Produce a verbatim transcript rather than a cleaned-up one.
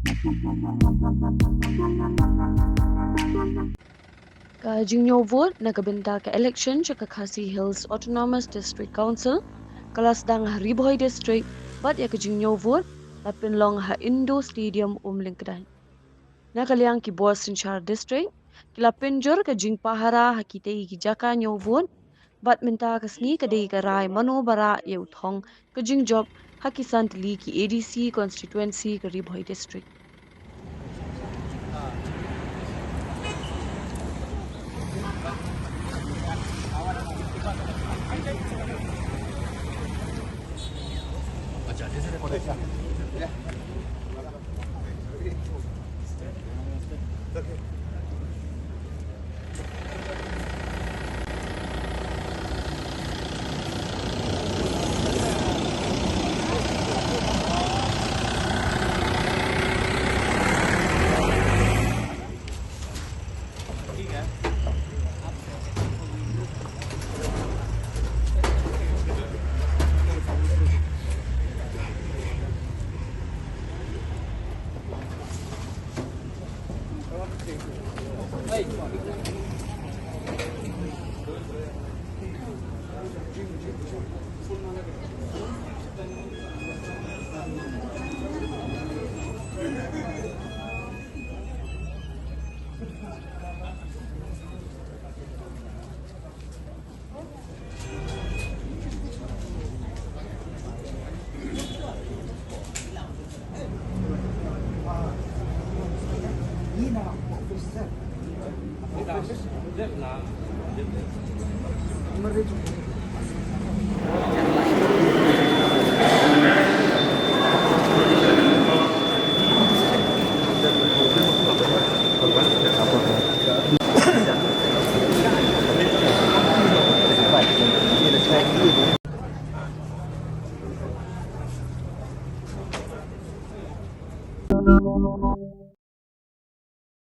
Ka jingñiew vote na ka bynta ka election sha ka Khasi Hills Autonomous District Council ka la sdang ha Ri Bhoi District, bad ïa ka jingñiew vote la pynlong ha Indo Stadium, Umlyngkdai. Na ka liang ki bor synshar district ki la pynjur ka jingpahara ha kitei ki jaka ñiew vote, bad mynta ka sngi ka dei ka rai mano ba rah ïa u thong ka jingjop ha ki san tylli ki A D C constituency ka Ri Bhoi District.